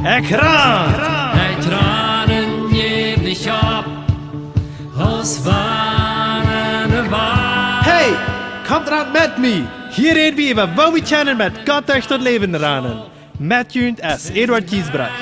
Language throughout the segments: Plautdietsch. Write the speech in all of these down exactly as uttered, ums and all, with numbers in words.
Ekjran! Ekjran, jäw nich opp, aus wann ne Wal. Hey, komt ran met mie! Hia räd wie äwa, woo wie kjennen met Gott derch daut Läwen ranen. Met junt es Eduard Giesbrecht.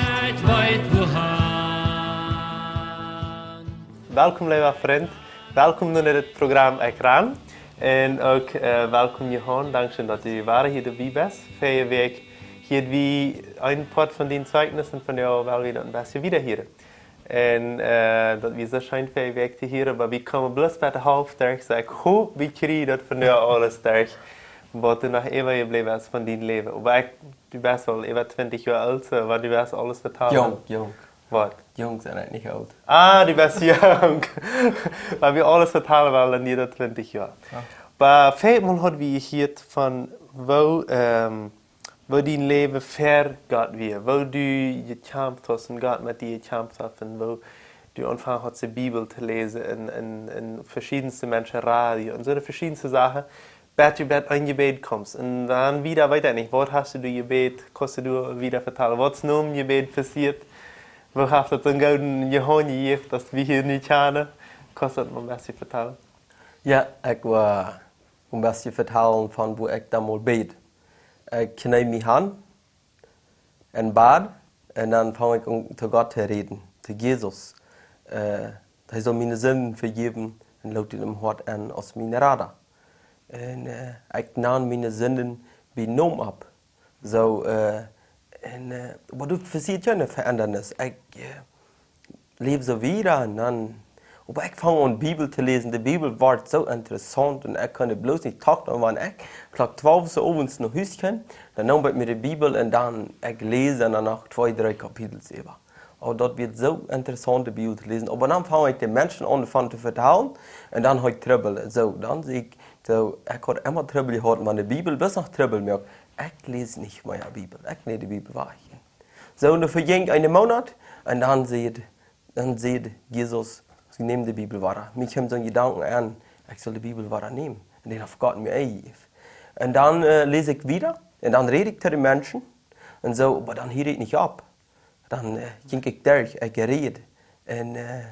Welkom, leewa Frint. Welkom no dit Program Ekjran. Un uk, äh, welkom, Johan. Dankscheen, daut du wada hia doabie best. Väaje Wäakj hieed wie een Poat von dien Zeijnis un vondoag well wie daut een bät wieda hieren. Un, äh, daut wia soo scheen väaje Wäakj to hieren, oba wie komen bloos bat de Halft derch, soo ekj hop, wie kjrieen daut vondoag aules derch, waut doa noch äwajebläwen es von dien Läwen. Oba ekj, du best aul äwa twintich Joa oolt, soo, oba du woascht aules vetalen. Jung, jung. Waut? Jung sie ekj nich oolt. Ah, du best jung. Oba wie aules vetalen wellen, dan die daut twintich Joa. Jo. Oba väamol haud wie jehieet von woo, ähm, woo dien Läwen ver Gott wia, woo du jekjamft hast un Gott met die jekjamft haft un woo du aunjefongen hast, de Bibel to läsen un, un, un veschiedenste Menschen, Radio un soo veschiedenste Sachen. Bat du bat een Jebäd kjemst. Un dan wieda, weet ekj nich, waut hast du jebät? Kaust du wieda vetalen, waut es nom Jebäd passieet? Woo haft daut soon gooden Johan jejäft, daut wie hia nu kjanen? Kaust du daut mol een bät vetalen? Jo, ekj woa een bät vetalen von woo ekj dan mol bäd. Ekj kjnee mie han en Bad, un dan fang ekj aun to Gott to räden, to Jesus. Äh, hee saul miene Sinden vejäwen un lood am em Hoat en aus mien Rada. Un, äh, ekj nam miene Sinden bie Nomen opp. Soo, äh, un, äh, oba doa passieet jo eene Veendrunk. Ekj, äh, läw soo wieda un dan, oba ekj fang aun Bibel to läsen. De Bibel wort soo interessaunt un ekj kunn bloos nich toop, un wan ekj Klock twalf Uhr owens no Hus kjeem, dan neem ekj mie de Bibel un dan, ekj läs dan noch twee, dree Kapitels äwa. Oh, daut wia soo interessaunt, de Bibel to läsen. Oba dan fang ekj de Menschen aun doavon to vetalen un dan haud ekj Trubbel. Soo, dan säd ekj, soo, ekj haud emma Trubbel jehaut, wan de Bibel bloos noch Trubbel moakt. Ekj läs nich mea Bibel. Ekj näm de Bibel wajch. Soo, un doa vejinj een Moonat un dan säd, dan säd Jesus, ekj näm de Bibel wada. Mie kjeem soon Jedanken aun, ekj saul de Bibel wada nämen. Un dän haft Gott mie enjejäft. Un dan, äh, läs ekj wieda un dan räd ekj to de Menschen. Un soo, oba dan hieed ekj nich opp. Dan, äh, jinkj ekj derch, ekj räd. Un, äh,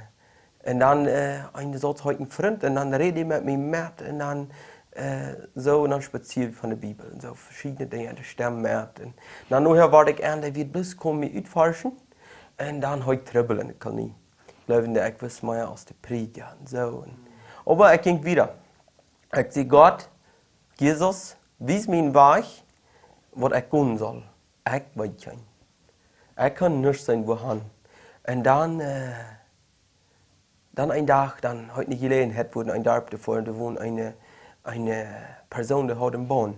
un dan, äh, eenen Saz haud ekj een Frint un dan räd hee met mie met un dan, äh, soo, un dan spazieed wie von de Bibel un soo veschiedne Dinja, de Stemm met. Un dan nohäa wort ekj aun, dee wia bloos komen mie utforschen. Un dan haud ekj Trubbel en de Kolonie. Ekj jleew, ekj wist mea aus de Prädja un soo. Un, oba ekj jinkj wieda. Ekj säd: Gott, Jesus, wies mie een Wajch, waut ekj gonen saul. Ekj weet kjeen. Ekj kaun nuscht seenen, wuahan. Un dan, äh, dan een Dach, dan haud ekj ne Jeläajenheit, wua en een Darp to foaren, doa wond eene, eene Persoon, dee haud een Bom.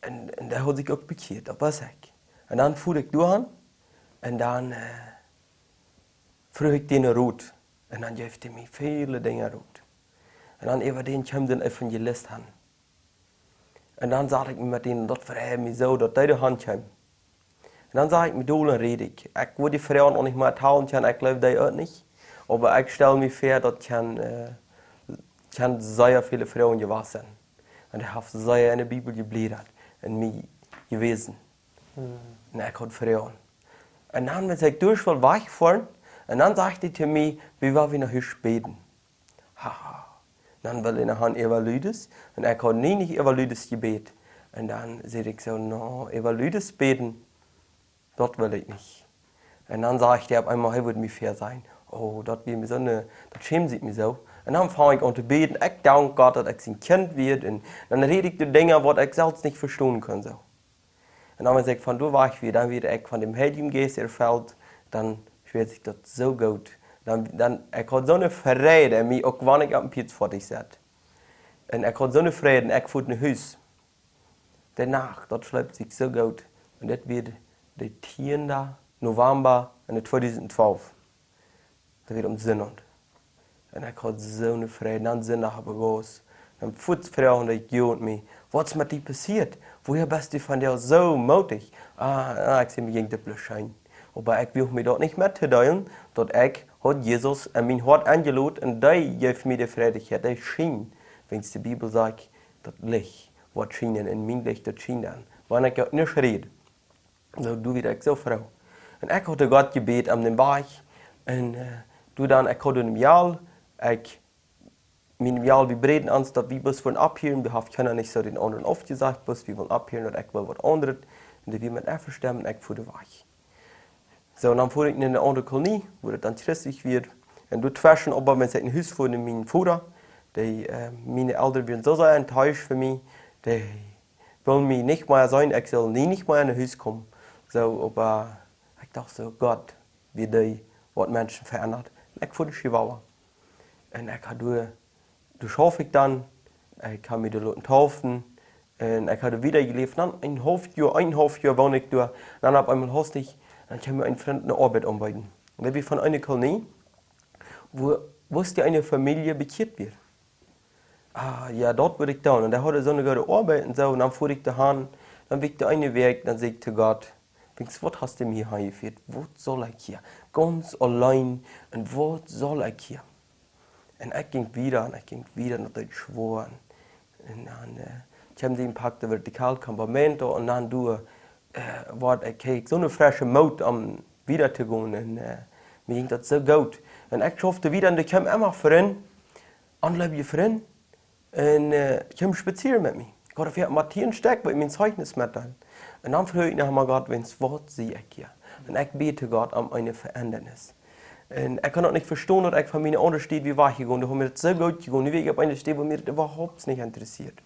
Un, un dee haud sikj uk bekjieet, daut wist ekj. Un dan foa ekj doahan un dan, äh, fruach ekj dän Rot. Un dan jeef hee mie väle Dinja Rot. Un dan äwa dän kjeem een Evangelist aun. Un dan sad ekj met dän, daut freid mie soo, daut dee doahan kjeem. Un dan sad ekj mie dol un räd ekj. Ekj wudd de Froagen uk nich mea vetalen kjennen, ekj jleew dee uk nich. Oba ekj stal mie väa, daut kjennen, äh, kjennen sea väle Froagen jewast sennen. Un hee haft sea en de Bibel jeblädat un mie jewäsen. Hmm. Un ekj haud Froagen. Un dan, aus ekj derch wull wajchfoaren, un dan säd hee to mie: Wie wellen wie noch hia bäden? Haha. Dan wull hee noch aun äwa Lüdes, un ekj haud nie nich äwa Lüdes jebät. Un dan säd ekj soo: No, äwa Lüdes bäden, daut well ekj nich. Un dan säd hee opp eemol, hee wudd mie väa sennen. Oh, daut wia mie soo ne, daut schämd ekj mie soo. Un dan fang ekj aun to bäden. Ekj dank Gott, daut ekj sien Kjint wia. Un dan räd ekj de Dinja, waut ekj selfst nich vestonen kunn, soo. Un dan, aus ekj von doa wajch wia, dan wia ekj von däm Heiljen Jeist erfelt, dan spieed sikj daut soo goot. Dan, dan, ekj haud soone Fräd en mie, uk wan ekj opp een Pietz foadich saut. Un ekj haud soone Fräd un ekj foa no Hus. De Nacht, daut schleep sikj soo goot. Un daut wia de tieende November en de tweedusent twalf. Daut wia een Sindach. Un ekj haud soone Fräd, dan Sindach opp de Gauss. Dan fuaz fruach de Jugend mie: Waut es met die passieet? Wuarom best du vondoag soo moodich? Ah, ah, ekj säd, mie jinkj daut bloos scheen. Oba ekj wuag mie daut nich mettodeelen, daut ekj haud Jesus en mien Hoat enjelot un dee jeef mie de Fräd, dee schien. Wiels de Bibel sajcht, daut Licht woat schienen, un mien Licht, daut schien dan. Wan ekj daut nich räd. Soo, doa wia ekj soo froo. Un ekj haud Gott jebät aun dän Wajch. Un doa dan, ekj haud ne Mejal, ekj, miene Mejal, wie bräden ons, daut wie bloos wullen opphieren, wie hauden kjeena nich soo dän aundren aufjesajcht, bloos wie wullen opphieren, daut ekj well waut aundret. Un dee wia met envestonen, ekj fua wajch. Soo, un dan fua ekj no ne aundre Kolonie, wua daut dan christlich wia. Un doa tweschen, oba wan ekj no Hus fua, no mien Voda, dee, miene Elren wieren soo sea enttäuscht von mie, dee wullen mie nich mea seenen, ekj sull nie nich mea no Hus komen. Soo, oba ekj docht soo, Gott, woo dee waut Menschen veendat. Un ekj fua no Chihuahua. Un ekj haud doa, doa schauft ekj dan, ekj haud mie doa loten deepen. Un ekj haud wieda jeläft. Dan een haulf Joa, een haulf Joa wond ekj doa. Un dan opp eemol hastich, dan kjeem mie een Frint ne Oabeit aunbeeden. Un dee wia von eene Kolonie, wua, wua eene Famielje bekjieet wia. Ah, jo, daut wudd ekj doonen. Un dee hauden soone goode Oabeit un soo. Un dan fua ekj doa han, dan wia ekj doa eene Wäakj, dan säd ekj to Gott: Weetst waut, hast du mie hia jefieet? Waut saul ekj hia? Gaunz auleen. Un waut saul ekj hia? Un ekj jinkj wieda un ekj jinkj wieda, un daut deed schwoa. Un dan kjeemen see een poa de vertical campamento un dan doa, wort ekj, kjrieech ekj soone fresche Moot om wieda to gonen. Un mie jinkj daut soo goot. Un ekj schauft wieda un doa kjeemen emma Frind, aundre Frind, un kjeemen spazieren met mie. Ekj haud veleicht mau tieen Stekj, waut mie een Zeichnis metdeelden. Un dan fruach ekj noch emol Gott: Weetst waut, sie ekj hia? Un ekj bäd to Gott om eene Veendrunk. Un ekj kunn daut nich vestonen, daut ekj von miene aundre Städ wia wajchjegonen. Doa haud mie daut soo goot jegonen. Nu wia ekj opp eene Städ, wua mie daut äwahaupt nich interessieed.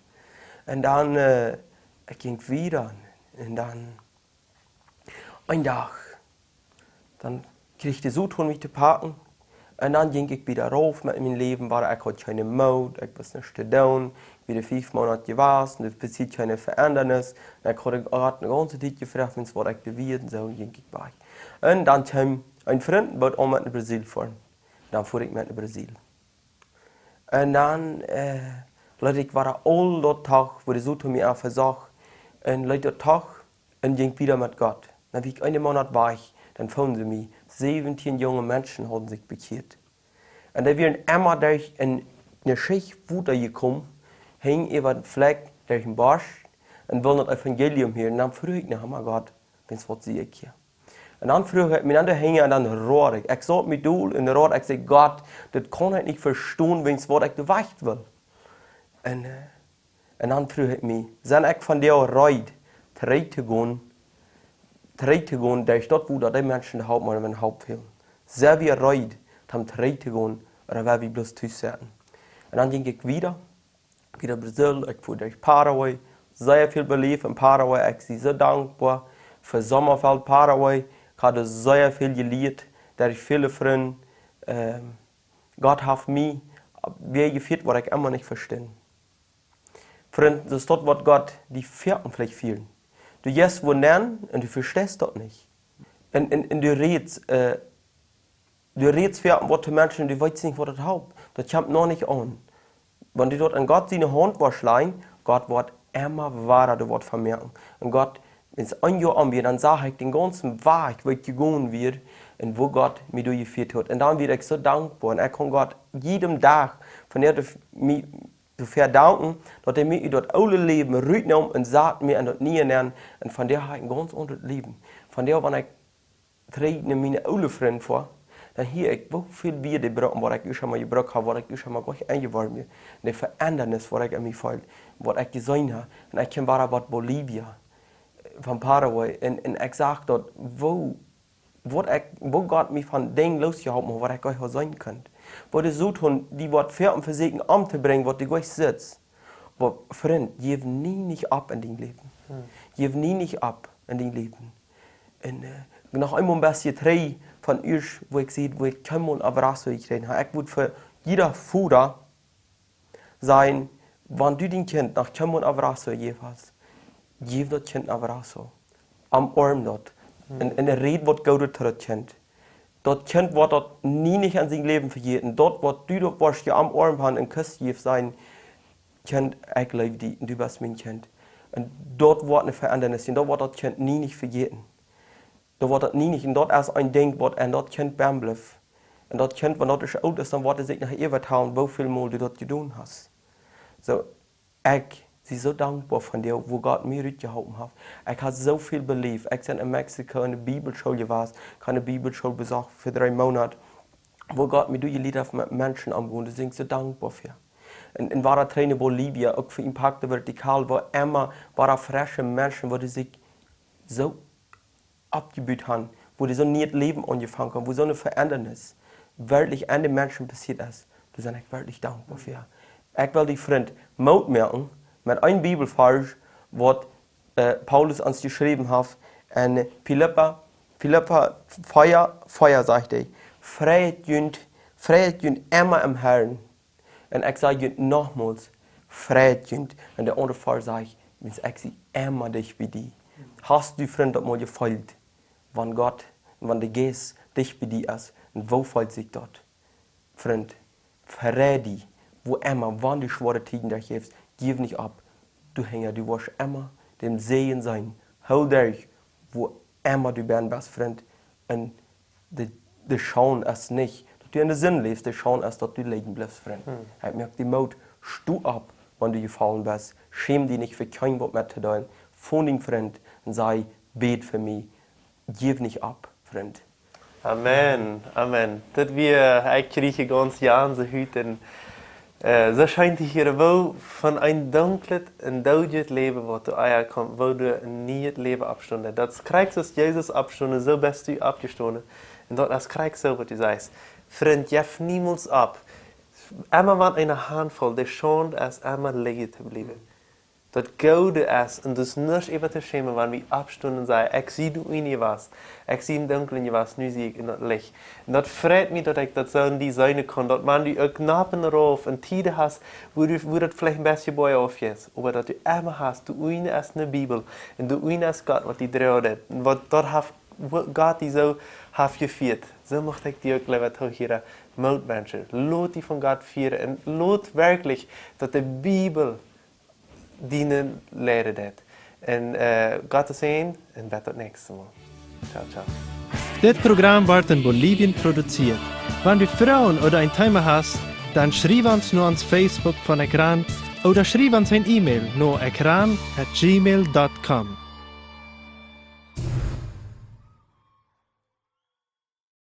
Un dan, ekj jinkj wieda. Un dan een Dach, dan kjrieech de Soton mie to packen. Un dan jinkj ekj wieda rauf met mien Läwen, wiels ekj haud kjeene Moot, ekj wist nuscht to doonen. Ekj wia fief Moonat jewast, doa passieed kjeene Veendrunk. Un ekj haud Gott ne gaunze Tiet jefroacht, weetst waut, ekj doa wia, un soo jinkj ekj wajch. Un dan kjeem een Frint, bood aun met no Brasil foaren. Dan fua ekj met no Brasil. Un dan leet ekj wada aul daut doch, wua de Soton mie aul vesocht, un leet daut doch, un jinkj wieda met Gott. Dan wia ekj een Moonat wajch, dan fungen see mie, säwentieen junge Menschen hauden sikj bekjieet. Un dee wieren emma derch eene, eene Schicht Wota jekomen, hinjen äwa dän Flakj derch dän Bosch, un wullen daut Evangelium hieren. Un dan fruach ekj noch emol Gott: Weetst waut, sie ekj hia? Un dan fruach ekj mie, dan doa hinjen, un dan road ekj. Ekj saut mie dol un road, ekj säd: Gott, daut kaun ekj nich vestonen, weetst waut, ekj doa wajch well. Un, un dan fruach ekj mie: Sie ekj vondoag reed, trigj to gonen, trigj to gonen, daut ekj daut, wua daut dee Menschen de Help, mau ne Help fälen? Sie wie reed, om trigj to gonen, ooda well wie bloos tus setten? Un dan jinkj ekj wieda, wieda Brasil, ekj fua derch Paraguay, sea väl beläft en Paraguay, ekj sie soo dankboa fa Sommerfeld Paraguay. Ekj haud sea väl jelieet, derch väle Frind. Gott haft mie Wäaj jefieet, waut ekj emma nich vestunt. Frind, daut es daut, waut Gott die foaken veleicht fieren. Du jeist wua nenn un du vesteist daut nich. Un, un, un du rätst, du rätst foaken waut to Menschen, du weetst nich, waut daut halpt. Daut kjemt noch nich aun. Wan du daut aun Gott siene Haunt woascht lajen, Gott woat emma wada doa waut von moaken. Un Gott, wan een Joa om wia, dan sach ekj dän gaunzen Wajch, woo ekj jegonen wia, un woo Gott mie doa jefieet haud. Un dan wia ekj soo dankboa. Un ekj kunn Gott jieden Dach von Hoaten mie doafäa danken, daut hee mie ut daut oole Läwen rutneem un sad mie en daut niee nenn. Un vondoag hab ekj een gaunz aundret Läwen. Vondoag, wan ekj trigj no miene oole Frind fua, dan hia ekj, woo väl Wieed dee brucken, waut ekj ieescht emol jebrukt hab, waut ekj ieescht emol nich enjeworden wia. Un de Veendrunk, waut ekj en mie feel, waut ekj jeseenen hab. Un ekj kjeem wada bat Bolivia, von Paraguay. Un, un ekj sach daut, woo, waut ekj, woo Gott mie von Dinja loosjeholpen haud, waut ekj nich haud seenen kunnt. Woo de Soton die woat foaken vesieekjen omtobrinjen, waut du nich sitst. Oba Frind, jeff nie nich opp en dien Läwen. Jeff nie nich opp en dien Läwen. Un noch eemol een bät trigj von ieescht, woo ekj säd, woo ekj kjeenmol een abrazo jekjräajen hab. Ekj wudd fa jieda Voda sajen, wan du dien Kjint noch kjeenmol een abrazo jejäft hast, jeff daut Kjint een abrazo. Omarm daut. Un, un räd waut Goodet to daut Kjint. Daut Kjint woat daut nie nich en sien Läwen vejäten. Daut, waut du daut woascht je omarmt haben un Kuss jejäft, sajen: Kjint, ekj leew die un du best mien Kjint. Un daut woat ne Veendrunk sennen. Daut woat daut Kjint nie nich vejäten. Daut woat daut nie nich, un daut es een Dinkj, waut en daut Kjint benn blift. Un daut Kjint, wan daut ieescht oolt es, dan woat et sikj noch äwatalen, woo väl Mol du daut jedonen hast. Soo, ekj sie soo dankboa von die, woo Gott mie rutjehoolen haft. Ekj hab soo väl beläft. Ekj sie en Mexiko en de Bibelschool jewast. Ekj hab de Bibelschool besocht fa dree Moonat. Woo Gott mie doa jelieet haft met Menschen omgonen. Doa sie ekj soo dankboa fa. Un, un wia daut en Bolivien, uk fa Impacto Vertical, wua emma wia fresche Menschen, wua dee sikj soo oppjebut haben, wua dee soo een nieet Läwen aunjefongen haben, wua soo eene Veendrunk werkjlich aun de Menschen passieet es, doa sie ekj werkjlich dankboa fa. Ekj well die, Frint, Moot moaken met een Bibelvarsch, waut, äh, Paulus ons jeschräwen haft en Filippa, Filippa vea, vea sajcht hee: "Freit junt, freit junt emma em Herrn." Un ekj saj junt nochmols: "Freit junt." Un de aundre Varsch sajcht: "Wiels ekj sie emma dicht bie die." Hast du, Frint, daut mol jefeelt, wan Gott, wan de Jeist dicht bie die es? Un woo feelt sikj daut? Frint, frei die, wua emma, wan du schwoare Tieden derchjefst, jeff nich opp. Du Henja, du woascht emma dän Säajen seenen. Hool derch, wua emma du bennen best, Frint. Un de, de Schaund es nich, daut du en de Sind läfst, de Schaund es, daut du lijen blifst, Frint. Hm. Ekj moak die Moot, sto opp, wan du jefollen best. Schäm die nich, fa kjeenem waut mettodeelen. Fon dien Frint un saj: "Bät fa mie." Jeff nich opp, Frint. Amen, amen. Daut wia, ekj kjrieech gaunz Gänsehuat un, äh, soo scheen to hieren, woo von een dunklet un doodjet Läwen, waut du ea kjeemst, woo du en nieet Läwen oppstunden. Daut es krakjt soo aus Jesus oppstund, soo best du oppjestonen. Un daut es krakjt soo, waut du sajchst. Frint, jeff niemols opp. Emma wan eene Hauntvoll, de Schaund es emma lijen to bliewen. Daut Goode es, un daut es nuscht äwa to schämen, wan wie oppstonen un sajen: "Ekj sie doa unjen jewast. Ekj sie em Dunklen jewast, nu sie ekj en daut Licht." Un daut freit mie, daut ekj daut soo en die seenen kaun, daut wan du uk nopp un rauf un Tieden hast, wua du, wua daut veleicht een bät boajauf jeit, oba daut du emma hast, doa unjen es ne Bibel, un doa unjen es Gott, waut die droagen deit, un waut daut haft, wua Gott die soo haft jefieet. Soo mucht ekj die uk, leewa Toohiera, Moot wenschen. Lot die von Gott fieren un lot werkjlich, daut de Bibel diene Lieren deit. Un, äh, Gott säajen un bat daut näakjste Mol. Ciao, ciao. Dit Program woat en Bolivien produzieet. Wan du Froagen ooda een Thema hast, dan schriew ons no ons Facebook von Ekran ooda schriew ons een E-Mail no ekran at gmail dot com.